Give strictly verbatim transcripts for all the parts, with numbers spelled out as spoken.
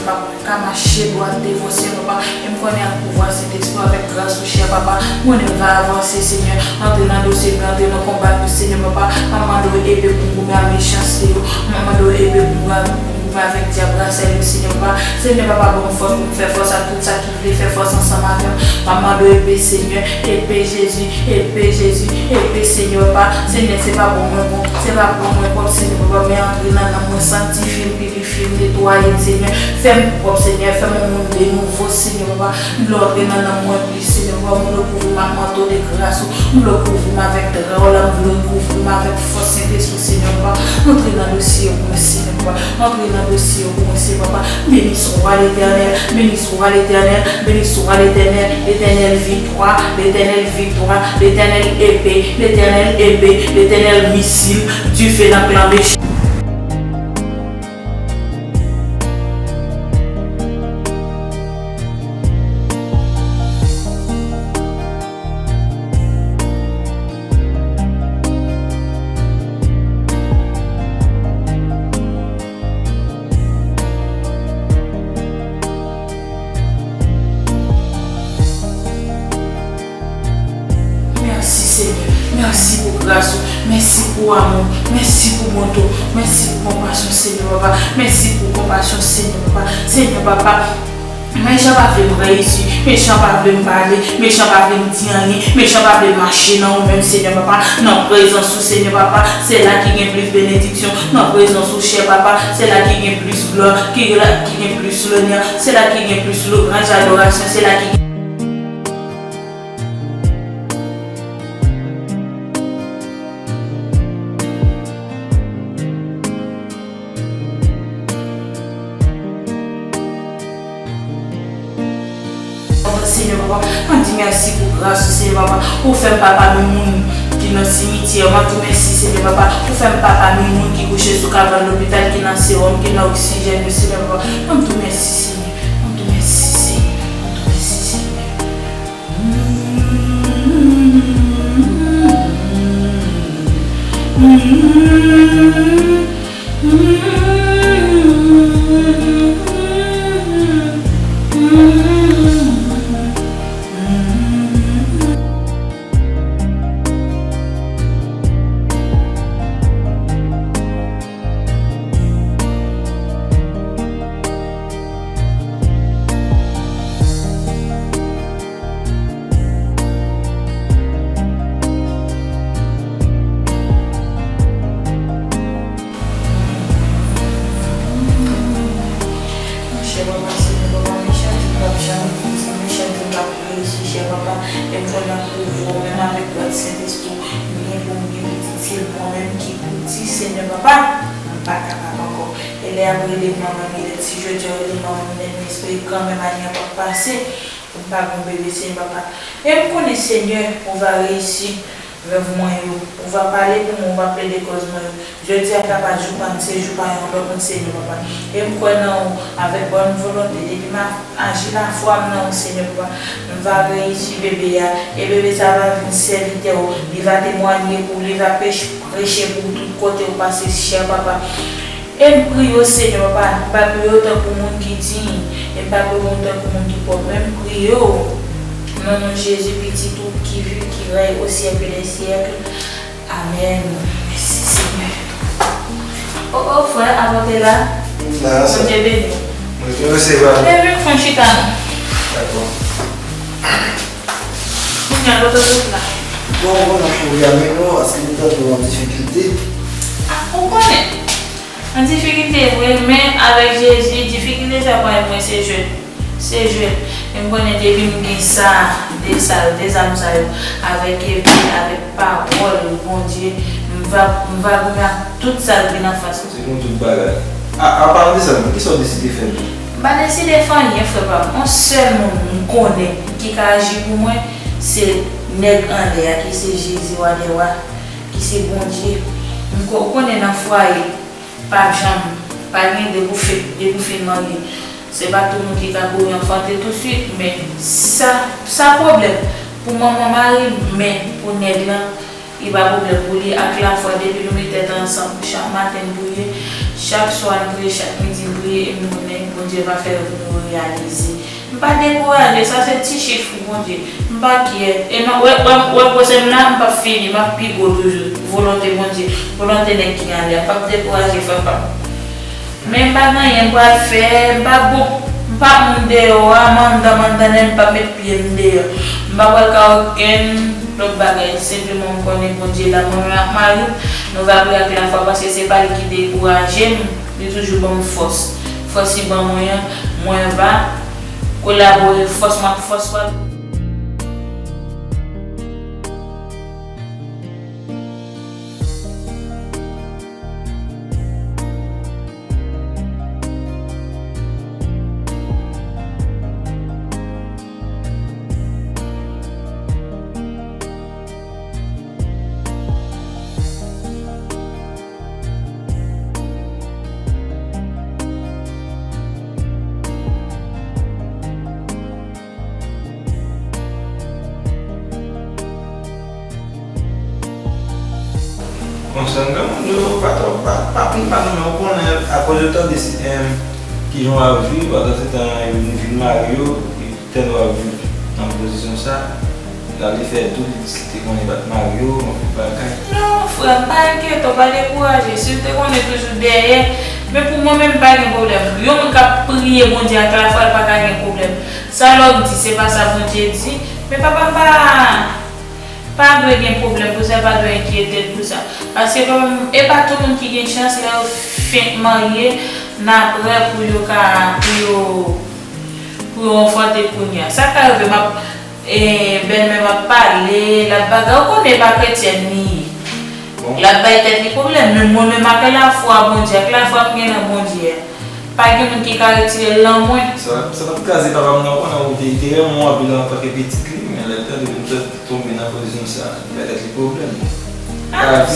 Ka mache dwat devan w, Senyè Papa, e m konnen ak pouvwa Sentespri w, avèk gras ou, chè Papa, m konnen m va avanse, Senyè. Antre nan dosye m yo, antre nan konba m yo, Senyè Papa. M ap mande w epe pou m goumen ak mechanste yo. M ap mande w epe pou m goumen avèk dyab rasay yo, Senyè Papa. Senyè Papa, ban m fòs pou m fè fas ak tout sa ki vle fè fas ansanm avè m. M ap mande w epe, Senyè, epe Jezi, epe Jezi, epe Senyè Papa. Senyè, se pa bon mwen bon, se pa bon mwen pwòp, Senyè Papa, men antre nan nanm mwen, sanktifye m, pirifye m, netwaye m, Senyè. Fè m pwòp, Senyè, fè m yon moun de nouvo, Senyè Papa. M vle w antre nan nanm mwen plis, Senyè Papa, m vle w kouvri m ak manto de gras ou, m vle w kouvri m avèk dra w la, m vle w kouvri m avèk fòs Sentespri, Senyè Papa. Antre nan dosye yo pou mwen, Senyè Papa. Antre nan dosye yo pou mwen, Senyè Papa. Béni soit l'Éternel, béni soit l'Éternel, béni soit l'Éternel, l'Éternel victoire, l'Éternel victoire, l'Éternel épée, l'Éternel épée, l'Éternel missile, du feu dans clan méchant. Mèsi, Senyè. Mèsi pou gras ou. Mèsi pou amou. Mèsi pou bonte w. Mèsi pou konpasyon, Senyè Papa. Mèsi pou konpasyon, Senyè Papa. Senyè Papa, mechan pa vle m reyisi. Mechan pa vle m pale. Mechan pa vle m di anyen. Mechan pa vle m mache nan ou menm, Senyè Papa. Nan prezans ou, Senyè Papa, se la ki gen plis benediksyon. Nan prezans ou, chè Papa, se la ki gen plis glwa, ki la, ki gen plis lonè. Se la ki gen plis lwanj, adorasyon. Se la ki Senyè Papa, m ap di mèsi pou gras ou, Senyè Papa. Ou fè m pa pami moun ki nan simityè. M ap di mèsi, Senyè Papa. Ou fè m pa pami moun ki kouche sou kabann lopital, ki nan sewòm, ki nan oksijèn yo, Senyè Papa. M ap di mèsi, Senyè. M ap di mèsi, Senyè. M ap di mèsi, Senyè. Monchè, papa, Senyè, papa, mechan di m p ap janm fini, mechan di m p ap reyisi, chè papa, e m konnen ak pouvwa w, menm avèk dwat Sentespri w, m gen pou m gen pitit, se mwen menm ki pou di, Senyè, papa, m pa kapab ankò. E lè y ap rele m manman Milèt, si jodi a yo rele m manman Milèt, m espere kanmenm ane an p ap pase pou m pa gen yon bebe, Senyè, papa. E m konnen, Senyè, ou va reyisi rèv mwen yo. Ou va pale pou mwen, ou va plede kòz mwen yo. Jodi a ka pa jou pa m, se jou pa yon lòt moun, Senyè, papa. E m kwè nan ou, avèk bòn volonte, depi m a- aji lafwa m nan ou, Senyè, papa, m va reyisi bebe a, e bebe sa a va vin sèvitè ou, li va temwanye pou ou, li va pech- preche pou ou tout kote ou pase, chè papa. E m priye w, Senyè, papa, m pa priye w tankou moun ki diy, e m pa priye w tankou moun ki pòv, men m priye w nan non Jezi, Pitit ou ki viv, ki rèy au siècle des siècles. Amèn. Mèsi, Senyè. O, o, frè, apòte la. La, sa. Bondye beni w. Mwen te resevwa. Leve, pran chita non. Dakò. Kounye a, lòt, lòt la. Bon, bon, n ap pwobleme non, paske nou tande w an difikilte. A, ou konnen. An difikilte vre, men avèk Jezi, difikilte sa pa mwen, se jwèt. Se jwèt. E m konnen depi m gen sa, de sa, de zam sa yo, avèk epe, avèk pawòl Bondye, m va, m va goumen ak tout sa k vin anfas mwen. Se pou tout bagay. A, a paran de sa, men kisa w deside fè menm? M pa deside fè anyen, frè pa m. On sèl moun m konnen ki ka aji pou mwen, se nèg anlè a, ki se Jezi, Wa dè wa, ki se Bondye. M ko-, konnen nan fwaye, pa janm, pa gen depi w fin, depi w fin marye. Se pa tout moun ki ka kouri anfante tousuit, men sa, sa pwoblèm pou manman mari m, men pou nèg lan, li pa pwoblèm pou li. Ak lafwa, depi nou met tèt ansanm chak maten n priye, Chak swa m priye, chak midi m priye, e m konnen Bondye va fè rèv nou yo reyalize. M pa dekouraje, sa se ti chif pou Bondye. M pa kyè. E non, wè, wè, wè pwosè m la, m p ap fini, m ap pi gwo toujou. Volonte Bondye, volonte nèg ki anlè. M p ap dekouraje, frè pa m. Men m pa gen anyen m pral fè, m pa bon, m pa moun deyò a, m anndan, m anndan, men m p ap met pye m deyò. M pa pral ka okenn lòt bagay, senpleman m konnen Bondye la, mwen menm ak mari m, nou va priye ak lafwa, paske se pa li ki dekouraje m, li toujou ban m fòs. Fòs li ban mwen an, mwen va kolabore fòs mwen ak fòs pa l. Konsènan granmoun yo, pa twò, pa, pa pran pa non, men ou konnen, akoz yo tande si, em, kijan w ap viv, pandan se tan yo vin mari yo, tèl w ap viv nan pozisyon sa, l ale fè dout, li di si te konnen pa t mari yo, anpil bagay. Non, frè m, pa enkyete w, pa dekouraje. Si l te konnen toujou dèyè, men pou mwen menm, pa gen pwoblèm. Yon moun k ap priye Bondye ak lafwa, l pa ka gen pwoblèm. Sa lòk di, se pa sa Bondye di. Men papa m pa, pa dwe gen pwoblèm pou sa, pa dwe enkyete l pou sa. Paske papa m, e pa tout moun ki gen chans lè yo fenk marye, nan prè pou yo ka, pou yo, pou yo anfante kounye a. Sa ka rive, m ap, e, bèlmè m ap pale, l ap bagay, ou konnen e pa kretyèn li ye. Bon. L ap bay tèt li pwoblèm, men mwen menm ak lafwa Bondye, ak lafwa m gen nan Bondye a, pa gen moun ki ka retire l nan mwen. Sa, sa t ap kraze papa m nan, ou konnen ou te, te renmen w anpil antanke pitit li, men lè l tande nou t ap tonbe nan pozisyon sa, li bay tèt li pwoblèm. Ah,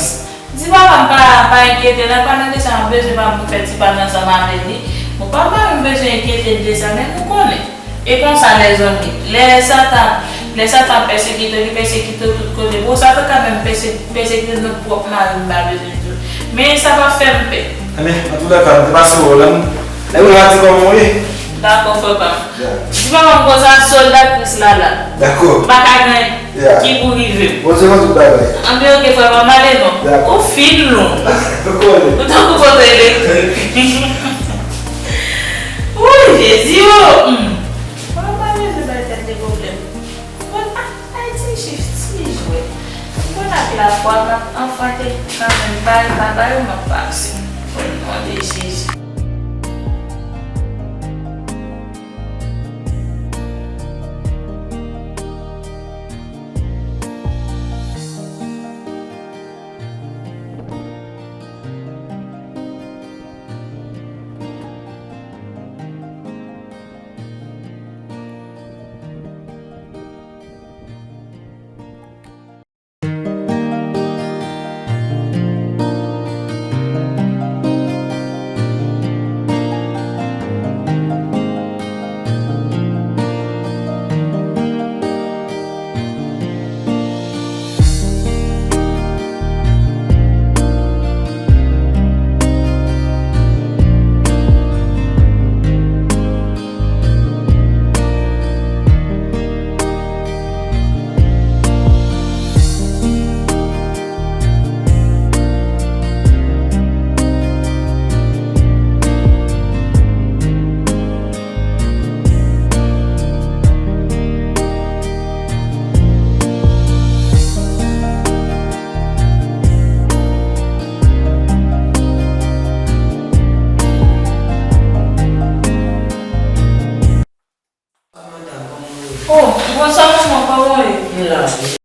di papa m pa, pa enkyete l, pa nan de sa m ap bezwen papa m pou fè ti pa m ansanm avè li. Bon, papa m bezwen enkyete l de sa, men nou konnen. E konsa, lèzanmi, lè Satan, lè Satan pèsekite w, li pèsekite w tout kote. Bon, Satan ka menm pèse-, pèsekite w nan pwòp mari m, pa bezwen di w. Men sa pa fè m pè. Ebyen, antoulèka, m te pase wè w la, m, lè w la di kòman w ye. Dakò, frè pa m. Ya. Di papa m konsa, sòlda Kris la la. Dakò. M pa ka gen anyen ki pou rive m. Bondye konn tout bagay. Anben, oke, frè pa m, ale non. Dakò. Ou fin long. Ou tankou pòt elektrik. Wouy, Jezi, o! Hmm. Mwen pa bezwen bay tèt li pwoblèm. Mwen, ah, Ayiti chif ti jwèt. Mwen ak lafwa m ap anfante kanmenm, bay pa bay, m ap pase. O non de Jezi.